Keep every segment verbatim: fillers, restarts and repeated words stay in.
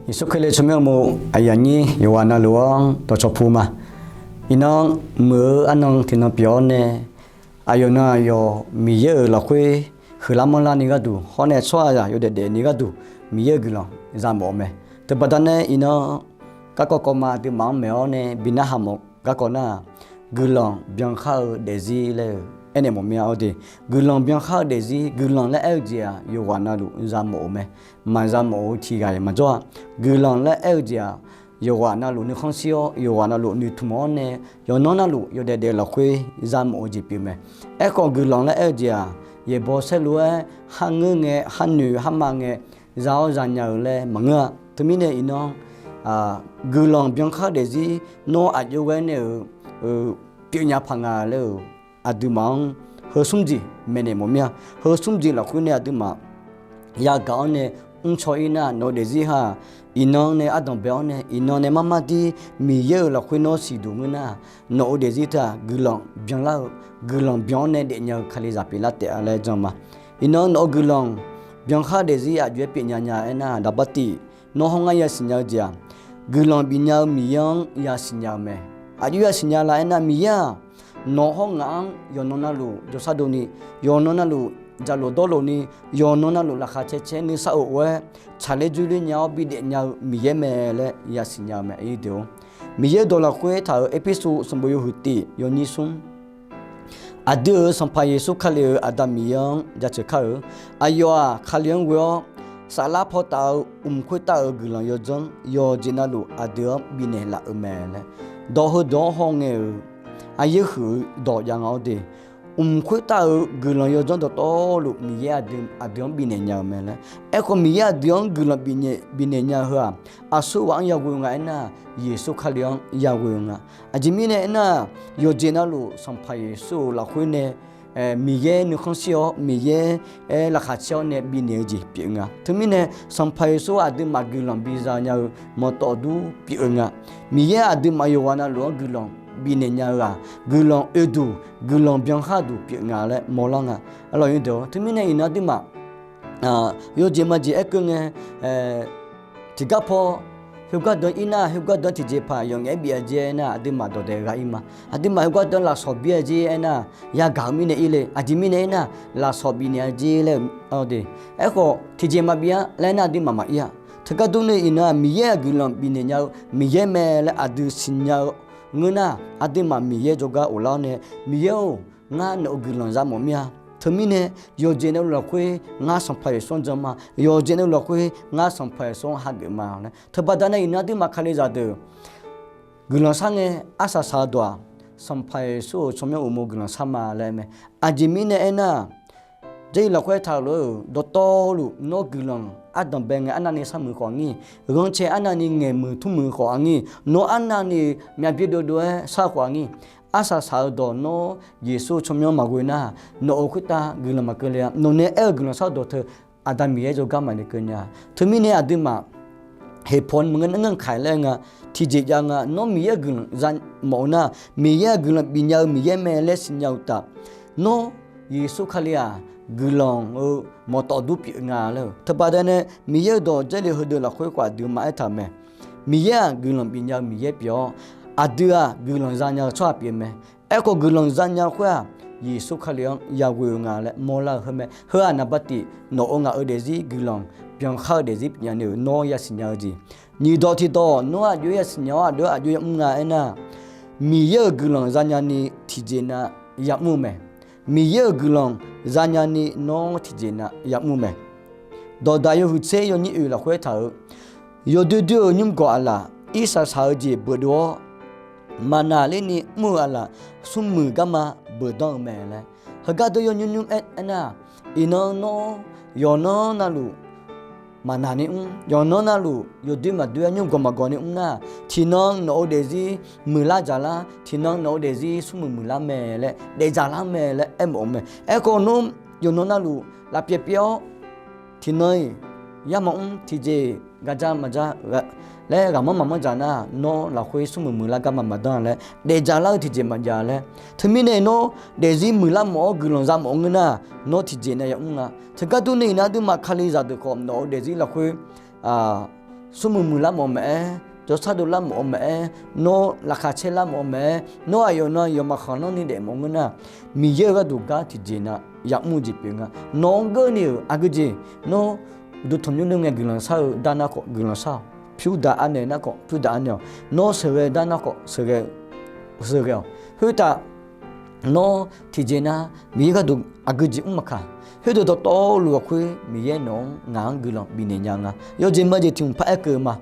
Yeqsur Kali tsawrmyanr uqmov aqyuif aqnyir yawqghaq navluf-anr dawqcawq pu ma. Iqnan muiq-eu arnan tiqnan pyeuf-awr nae, aqyawf nan aqyawf Miqyaer-euq lafkhoer huiqlar manrlar ni gharduq hawr nae, tsawrhaqzaq yawdaef daef ni gharduq Miqyaer-euq guiqlanq yamawf-eu mae. Teubaqda nae iqnan garkawv kawv ma aqduimaf-anr maeq-awr nae bi narhaq mawf garkawv nar-aq, guiqlanq byankhar-eu daefzir laer-eu aernaeq mawf mir-a. Awr de, guiqlanq byankhar-eu daefzir, guiqlanq laer aer-eu jeq-aq yawqghaq navluf yamawf-euq mae. Maqyamawf-eu tiqghaq-iq maqjawr-a. Guiqlanq laer aer-eu jeq-aq, yawqghaq navluf nuikhanr shir-awr, yawqghaq navluf noeqtmq-awr nae, yawqnan navluf yawdaef daef lafkhoer yamawf-eu jeq pyeuf mae. Aerkhawf, guiqlanq laer aer-eu jeq-aq, yaeqbawq saerlu-aer kharngeur ngae, kharnoeq kharma ngae, za-awr zanya-eu laer maqngeur-a. Teumirnae iqnan guiqlanq byankhar daefzir nawr aqjox ghae nae-euq pyeufnya paq nga laer-euq aqduimaf-anr heu smr jeq maeqnaeq mawf mir-a. Heu smr jeq lafkhoer nae aqduimaf yagaq-awr nae mrcaw-ir nar, nawq-eu daefzir ha-aq, iqnan nae ardanq bae-awr nae, iqnan nae marmar dir Miqyaer-euq lafkhoer nawr siqduq ngeur nar, nawq-eu daefzir teu-aq guiqlanq byanlar-eu, guiqlanq byan-awr nae daefnya-eu Kalizaq pyeuflar taef-a laer jan ma. Iqnan nawq-eu guiqlanq byankhar daefzir aqjox-aer pyeufnya nya aernar, daqbartiv nawr hawr ngar yasiq nya-eu jeq-aq, guiqlanq bifnya-eu Miqyaer-anr yasiq nya-eu mae. Aqjox yasiq nya la aernar, Miqyaer-aq, nawq hawr ngaq-anr yawqnan navluf jawrshar dov ni, yawqnan navluf jaqlof dawrlof ni, yawqnan navluf laqkhaq cae cae nuisar of of-aer tsaqler dzoerler nya-awr bidaef nya-eu Miqyaer mae laer yasiq nya-eu mae. Miqyaer-euq dawq lafkhoer taq-euq Erpersu sanqbof yawhuiq tif yawnyir smr, aqdui-euq Sanqpaq Yeqsur Kali-euq Aqda Miqyaer-anr jaceuq kar-eu. Aqyawf-aq Kali-anr ghoe-awr, saflar paw taf-eu mq khoertav-euq guiqlanq yawdzanr yawqjeq navluf aqdui-anr bifnaeq laf-eu mae laer, dawq heudeuq-anr haw ngae-euq aqyaer huiq-eu dawq jav nga. Awr de, mq khoertav-euq guiqlanq yawdzanr dawqtawvluf Miqyaer aqdui, aqdui-anr bifnaeq nya-eu mae laer. Aerkhawf, Miqyaer aqdui-anr guiqlanq bifnaeq, bifnaeq nya-eu heu-aq, aqsurghaq-anr yaghoe-eu nga aernar, Yeqsur Kali-anr yaghoe-eu nga. Aqjeq mirnae aernar, yawqjeq navluf Sanqpaq Yeqsur-euq lafkhoer nae Miqyaer nuikhanr shir-awr, Miqyaer-aer laqkhaq caer-awr nae bifnaeq-eu jeq pyeuf nga. Teumirnae Sanqpaq Yeqsur aqduimaf guiqlanq biza nya-eu manqtawf dur pyeuf-eu nga. Miqyaer aqduimaf yawqghaq navluf-anr guiqlanq bifnaeq nya-eu-aq, guiqlanq oeduq, guiqlanq byankhar duq pyeuf nga laer mawrlar nga. Arlawq nymr deuq-awr, teumirnae iqnan aqduimaf yawjeq majeq aerkeuv ngae, tiqgar paw khoergar deuq-anr ir nar, khoergar deuq-anr tiqjeqpaq yawf ngaef-aer bif-a jeq aernar, aqduimaf dawqdaeq ghaq ir ma. Aqduimaf khoergar deuq-anr lafsawq bi-a jeq aernar, yagaq-eu mirnae ir le. Aqjeq mirnae aernar, lafsawq bifnaeq-a jeq laer-eu de. Aerkhawf, tiqjeq maqbif-a laer nar, aqduimaf maqir-a. Teugar durni iqnan-aq, Miqyaer-aq guiqlanq bifnaeq nya-eu Miqyaer mae laer aqdui siqnya-eu ngeur nar, aqduimaf Miqyaer jawrgar ghoflar-awr nae, Miqyaer-or, ngar nawq-euq guiqlanq yamawf mir-a. Teumirnae yawqjeq navluf lafkhoer ngar Sanqpaq Yeqsur-anr jan ma. Yawqjeq navluf lafkhoer ngar Sanqpaq Yeqsur-anr hageuf ma laer. Teubaqda nae iqnan aqduimaf Kalizaq deuq guiqlanq shar ngae arsaq saq-eu dawq-aq, Sanqpaq Yeqsur-euq tsawrmyanr uqmov guiqlanq shar ma laer mae. Aqjeq mirnae aernar, Jarlif lafkhoer taq-euq lof-aer-euq dawqtawvluf nawr guiqlanq ardanq bae ngae arnavni sharmuiq khawf aqnyir, ghanrcae arnavni ngaeqmuiq tmrmuiq khawf aqnyir, nawr arnavni myavbyaer dovdov-aer shar khawf aqnyir, arsaq saq-eu dawq nawr Yeqsur tsawrmyanr maqghoe nar, nawq-euq khoertav guiqlanq maqkeuv le-a. Nawq nae aer-eu guiqlanq shar-eu dawq teu Aqda Miqyaer jawrgar maqle keuv nya. Teumirnae aqduimaf heqpawq-anr maqngeur nar, ngar kaq laer nga, tiqjeq jav nga. Nawr Miqyaer-euq guiqlanq yamawf-eu nar, Miqyaer-aq guiqlanq bifnya-eu Miqyaer mae laer siqnya uqtaf, nawr Yeqsur Kali-aq guiqlanq-eu manqtawf dur pyeuf nga laer-eu teubaqda nae Miqyaer-euq dawq Jarlif heudeuq lafkhoer khawf aqdui maqaer taq-euq mae. Miqyaer-aq guiqlanq bifnya-eu Miqyaer pyeuf-awr, aqdui-aq guiqlanq yanya-eu tsawrhaq pyeuf mae. Aerkhawf guiqlanq yanya khoer-aq, Yeqsur Kali-anr yaghoe-eu nga laer mawrlar-eu heu mae. Heu-aq naqba tif nawq-euq ngaq-euq daefzir guiqlanq byankhar-eu daefzir pyeufnya ni-euq nawr yasiq nya-eu jeq. Nyiq dawq tiqdawq nawr aqjox-aer yasiq nya-awr aqdui-anr aqjox yamr nga aernar, Miqyaer-euq guiqlanq yanya ni tiqjeq nav yamr-eu mae. Miqyaer-euq guiqlanq yanya ni nawr tiqjeq nav yamr-eu mae. Dawqdaq yawhuiq tser yawnyir oeq lafkhoer taq-euq, yawdoer doer-eu nymrgawq aqlaf irsaq saq-eu jeq beufdov-awr, maqnaq lerni mr-eu aqlaf smrmuiq garma beufdanr-eu mae laer. Heugar deuq yawnymr nymr aer aernar, iqnan nawr yawqnan navluf maqnaq ni mr, yawqnan navluf yawdoer maqdoer-aer nymrgawq maqgawq ni mr nar, tiqnan nawq-euq daefzir muiqlar dzaqlar, tiqnan nawq-euq daefzir smrmuiq muiqlar mae laer, daefdzaq lar mae laer aermawf-eu mae. Aerkhawf nawr yawqnan navluf lafpyaeq pyaev-awr, tiqnan-iq yar maqmr, tiqjeq gaqja maqja laer ghaqmanr maqmanr dzaq nar, nawr lafkhoer smrmuiq muiqlar garma maqdanr laer daefdzaq lar-eu tiqjeq maqjav laer. Teumirnae nawr daefzir muiqlar mawf-awr guiqlanq yamawf ngeur nar, nawr tiqjeq nav yamr nga. Teugar durni iqnan aqduimaf Kalizaq deuq khawf nawq-euq daefzir lafkhoer smrmuiq muiqlar mawf-eu maqaer, jawrshar dovlar mawf-eu maqaer, nawr laqkhaq caerlar mawf-eu maqaer, nawr aqyawf nan yawqmaf khanqlanr ni daef mawf ngeur nar, Miqyaer-euq gharduq gar tiqjeq nav yamr-eu jeq pyeuf nga. Nawq-anr geurni-euq aqgeujeq, nawr uqduq tanqnymr nymr ngae guiqlanq shar-eu dar nar khawf guiqlanq shar-awq. Pyurdaq arnaeq nar khawf pyurdaq arnaeq-awq. Nawr sheuqghae dar nar khawf sheuqghae, sheuqghae-awq. Khoertav nawr tiqjeq nar Miqyaer gharduq aqgeujeq mr maqkaq, khoerdeuq dawqtawvluf lafkhoer Miqyaer nawq-anr ngaq-anr guiqlanq bifnaeq nya nga. Yawjeq maqjeq tiq hmq paraer keuv-eu ma.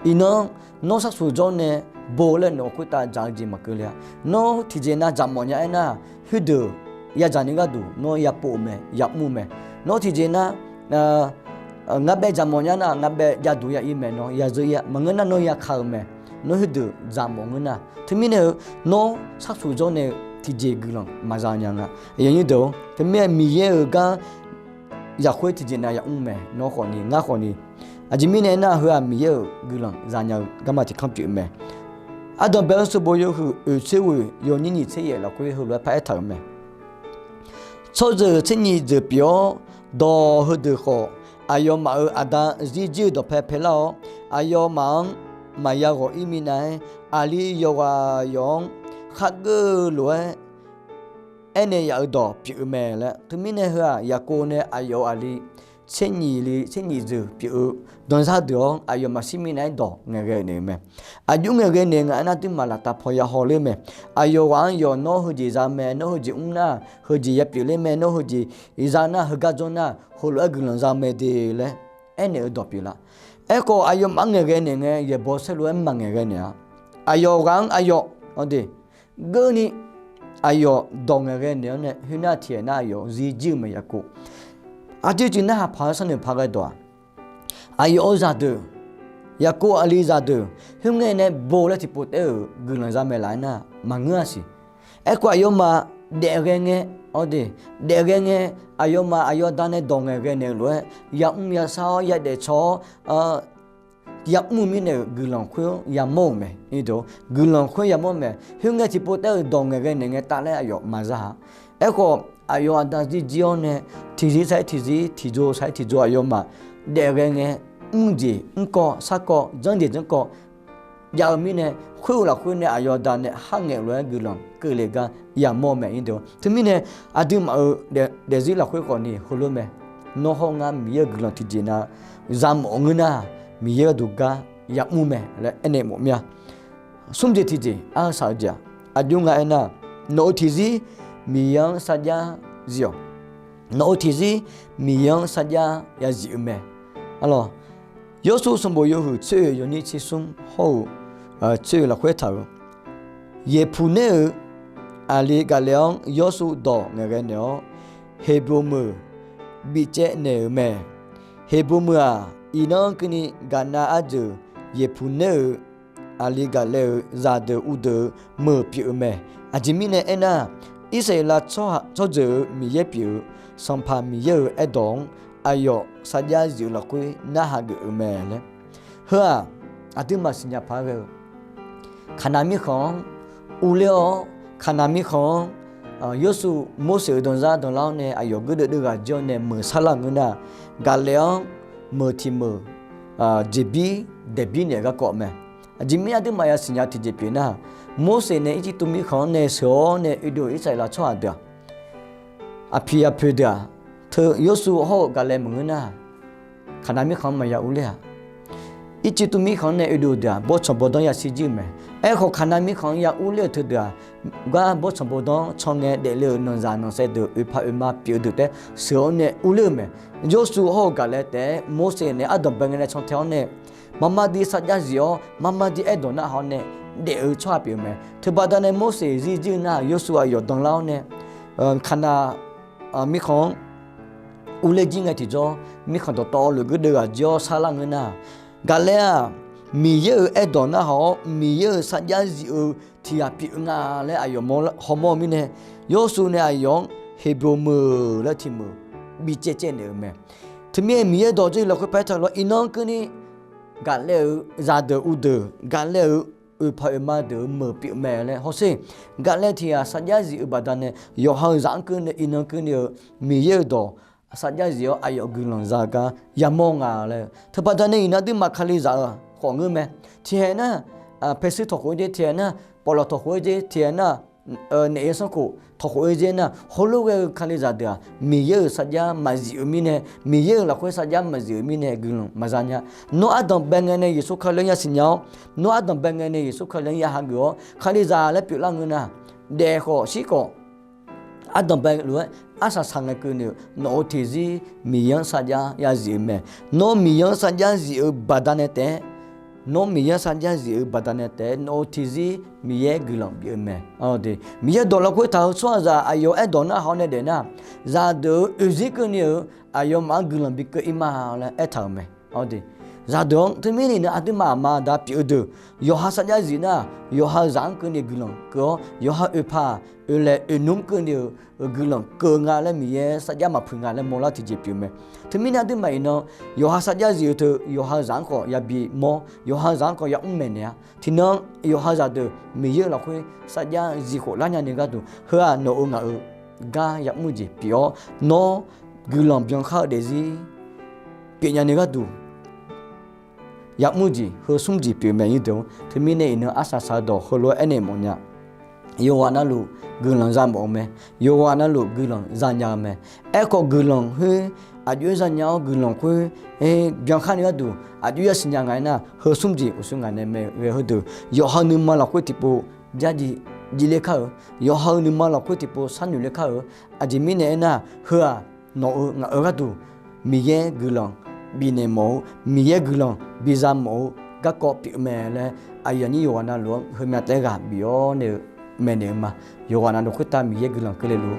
Iqnan nawr sharsuq jawr nae bo laer nawq-euq khoertav dzaq-eu jeq maqkeuv le-a. Nawr tiqjeq nav dzaq mawf nya aernar, khoerdeuq yadzaq ni gharduq nawr yapov-eu mae, yamr-eu mae. Nawr tiqjeq nar, ngar baev dzaq mawf nya nar, ngar baev javduq ya-ir mae, nawr yazeur-ir-a. Maqngeur nar nawr yaka-eu mae. Nawr khoerdeuq dzaq mawf ngeur nar, teumirnae-eu nawr sharsuq jawr nae tiqjeq guiqlanq maqza nya nga. Teumirnae Miqyaer-euq gar zaqkhoer tiqjeq nav yamr mae, nawr khawfni ngar khawfni. Aqjeq mirnae nar, heu-aq Miqyaer-euq guiqlanq zanya-eu garma tiq kanr pyeuf-eu mae. Ardanqbae-anr sanqbof yawhuiq oeq tser ghoeq yawnyir nyiq tser yaef lafkhoer heulof-aer paraer taq-euq mae. Tsawrjeuq tser nyiq jeuq pyeuf-awr, dawq heudeuq khawf aqyawfmaf-euq aqda zirjir-eu dawqpae paelar-awr, aqyawfmaf-anr maqya ghawq-ir minav-aer, aqli yawqghaq yawq-anr khargeur-eu lof-aer aernaeq yaf-euq dawq pyeuf-eu mae laer. Teumirnae heu-aq Yaqkov nae aqyawf-euq aqli tser nyiq li tser nyiq jeuq pyeuf-eu danzar deuq-anr aqyawfmaf shir minav-aer dawq ngaeqghae naeq-eu mae. Aqjox ngaeqghae naeq nga aernar, aqduimaf laftav paw ya haw ler mae. Aqyawf ghaq-anr yawq nawr heujeq za mae, nawr heujeq mr nar heujeq ya pyeuf ler mae, nawr heujeq za nar heugar jawr nar heulof-aer guiqlanq za mae de laer aernaeq-eu dawq pyeuflar. Aerkhawf aqyawfmaf-anr ngaeqghae naeq ngae yaeqbawq saerlu-aer maqngaeq ghae naeq-a. Aqyawf ghaq-anr aqyawf awqde geurni aqyawf dawq ngaeqghae naeq-awr nae khoernar tiqghaq nar aqyawf zirjir-eu mae Yaqkov. Aqjox jeq narhaq paq-aer sharnoeq paq ghae dawq-aq, aqyawf-euq zaqdeuq, Yaqkov aqli zaqdeuq khoerngae nae bo laer tiqpov taef-euq guiqlanq za mae laf-aer nar maqngeur-a siq. Aerkhawf aqyawfmaf daefghae ngae, awqde, daefghae ngae, aqyawfmaf aqyawf aqda nae dawq ngaeqghae naeq-eu lof-aer yamr yashar-awr yadaef caw-awr yamr-eu mirnae-euq guiqlanq khoer-anr yamawr-euq mae. Guiqlanq khoer yamawr mae. Khoerngae tiqpov taef-euq dawq ngaeqghae naeq ngae taf laer aqyawf maqza-a. Aerkhawf aqyawf aqda zirjir-awr nae tiqzir sar-aer tiqzir, tiqjo sar-aer tiqjo aqyawfmaf daefghae ngae, mr jeq mrkawv sarkawv janrjeq janrkawv jav-eu mirnae, khoer-euq lafkhoer nae aqyawf aqda nae kharngaeq lof-aer guiqlanq keuvle gar yamawr-eu mae. Teumirnae aqduimaf-euq daefzir lafkhoer khawfni heulof mae. Nawr hawr ngar Miqyaer-euq guiqlanq tiqjeq nav za mawf ngeur nar, Miqyaer gharduq gar yamr mae laer aernaeq mawf mir-a. Smr jeq tiqjeq arhaq-eu jeq-aq, aqjox nga aernar, nawq-euq tiqzir Miqyaer-anr sarjax zif-awq. Nawq-euq tiqzir Miqyaer-anr sarjax yazif-eu mae. Arlawq, Yawrsuv sanqbof yawhuiq tsoer-eu yawnyir tsersmr hawr-eu tsoer-eu lafkhoer taq-euq, Yeqpuq naer-euq aqli Gaqlaeq-anr Yawrsuv dawq ngaeqghae naeq-awr, Heqbroq meuq bicaev naeq-euq mae. Heqbroq meuq-aq, iqnan keuvni Gaqnav arjeuq Yeqpuq naer-euq aqli Gaqlaeq-euq zaqdeuq uvdeuq-eu meuq pyeuf-eu mae. Aqjeq mirnae aernar, Irsaqleqlav tsawrhaq tsawrjeuq-euq Miqyaer pyeuf-eu Sanqpaq Miqyaer-euq aerdawq-anr aqyawf sarjax zif-eu lafkhoer narhaq geuf-eu mae laer. Heu-aq, aqduimaf siqnya paq-aer ghae-eu Kaqnav mirkhanq-anr uvler-awr, Kaqnav mirkhanq-anr Yawrsuv Morseq-euq danzar danlar-awr nae aqyawf geurdeuv deuv ghaq jir-awr nae meuq sarlar ngeur nar, Gaqlaeq-anr meuq tiq meuq jeqbir daeqbir naeq-eu garkawv mae. Aqjeq mirnae aqduimaf ya siqnya tiqjeq pyeuf nar, Morseq nae Irjirtuv mirkhanq-anr nae sheuq-awr nae oedov-euq Irsaqleqlav tsawrhaq deuq-aq, aqpiq aqpoeq deuq-aq, teu Yawrsuv hawr-eu Gaqlaeq maqngeur nar, Kaqnav mirkhanq-anr maqya uvler-aq. Irjirtuv mirkhanq-anr nae oedov-eu deuq-aq, bawrtsanq bawrdanr yashir jir-eu mae. Aerkhawf, Kaqnav mirkhanq-anr ya uvler-euq teu deuq-aq, gar bawrtsanq bawrdanr can ngae daefle-euq nanqzaq nanqsaev deuq oeqpaq oeqma pyeuf-eu deuq taef sheuq-awr nae uvler-eu mae. Yawrsuv hawr-eu Gaqlaeq taef-aer Morseq nae ardanqbae ngae nae cantae-awr nae, marmar dir sarjax zif-awr, marmar dir aerdawq narhaq-awr nae daef-eu tsawrhaq pyeuf-eu mae. Teubaqda nae Morseq zir jir-eu nar, Yawrsuv aqyawf danlar-awr nae, Kaqnav mirkhanq-anr uvler jir ngae tiqjawr, mirkhanq dawqtawvluf geurdeuv ghaq jir-awr sarlar ngeur nar, Gaqlaeq-aq, Miqyaer-euq aerdawq narhaq-awr Miqyaer-euq sarjax zif-eu tiq ghaq pyeuf nga laer aqyawf hawmawr-eu mirnae, Yawrsuv nae aqyawf-anr Heqbroq meuq laer tiq meuq bicaev caev naeq-euq mae. Teumirnae Miqyaer dawq jawr-eu lafkhoer paer taq lawr, iqnan keuvni Gaqlaeq-euq zaqdeuq uvdeuq, Gaqlaeq-euq oeqpaq oeqma deuq-euq meuq pyeuf mae laer hawsher. Gaqlaeq tiq ghaq sarjax zif-eu baqdanae yawqha-euq zaq-anr keuvni iqnan keuvni-eu Miqyaer-euq dawq sarjax zif-awr aqyawf guiqlanq za-eu gar yamawr nga laer-eu teubaqda nae iqnan aqduimaf Kalizaq-euq khawf ngeur mae. Tiqhae nar, paeshuir tawqkhof-aer jer, tiqhae nar pawqlawq tawqkhof-aer jer, tiqhae nar naef yasanrkhof tawqkhof-aer jer nar, heulof ghae-eu Kalizaq deuq-aq, Miqyaer-euq sarjax maqzif-eu mirnae, Miqyaer-euq lafkhoer sarjax maqzif-eu mirnae guiqlanq maqza nya. Nawr ardanq bae ngae nae Yeqsur Kali-anr yasiq nya-awr, nawr ardanq bae ngae nae Yeqsur Kali-anr ya hageuf-awr Kalizaq laer pyeuflar ngeur nar, daef khawf shir khawf, ardanq bae lof-aer arsaq saq ngae keuvni-euq nawq-euq tiqzir Miqyaer-anr sarjax yazif-eu mae. Nawr Miqyaer-anr sarjax zif-eu baqdanae taef-aer, nawr Miqyaer-anr sarjax zif-eu baqdanae taef-aer nawq-euq tiqzir Miqyaer guiqlanq bif-eu mae. Miqyaer dawq lafkhoer taq-eu tsawrhaqzaq aqyawf aerdawq nar haw nae daef nar, zaqdeuq-euq oeqzir keuvni-euq aqyawfmaf-anr guiqlanq bi keuv-ir ma laer aertaq-euq mae. Zaqdeuq-anr teumirnae iqnan aqduimaf aqma aqda pyeuf-eu deuq, yawqha sarjax zif nar, yawqha-euq zaq-anr keuvni guiqlanq keuv-awr, yawqha oeqpaq oeqlaeq oeqnmr keuvni-euq guiqlanq keuv nga laer Miqyaer sarjax maqpuiq nga laer mawrlar tiqjeq pyeuf mae. Teumirnae aqduimaf iqnan yawqha sarjax zif-eu teu yawqha-euq zaq-anr khawf yabi mawr, yawqha-euq zaq-anr khawf yamr maeqnaeq-a. Tiqnan yawqha zaqdeuq Miqyaer-euq lafkhoer sarjax zif khof lar nyani gharduq heu-aq nawq-euq ngaq-euq gar yamr jeq pyeuf-awr, nawr guiqlanq byankhar-eu daefzir pyeufnya ni gharduq yamr jeq heu smr jeq pyeuf mae. Nyirdeuq-anr teumirnae iqnan arsaq saq-eu dawq heulof-aer aernaeq mawfnya. Yawqghaq navluf guiqlanq za mawf-eu mae. Yawqghaq navluf guiqlanq za nya-eu mae. Aerkhawf guiqlanq khoer aqjox-aer za nya-awr guiqlanq khoer byankharni gharduq aqjox yasiq nya nga aernar, heu smr jeq uqshoe ngaq nae mae ghae heudeuq yawqha nuima lafkhoer tiqpov jarjiv jivler kar-eu, yawqha-euq nuima lafkhoer tiqpov sharnoeq ler kar-eu. Aqjeq mirnae aernar, heu-aq nawq-euq ngaq-euq gharduq Miqyaer guiqlanq bifnaeq mawf-eu, Miqyaer guiqlanq biza mawf-eu garkawv pyeuf mae laer, aqyuif aqnyir yawqghaq navluf-anr heumya taef-aer ghaq bif-awr nae-eu maeqnaeq-eu ma. Yawqghaq navluf khoertav Miqyaer guiqlanq keuvle luf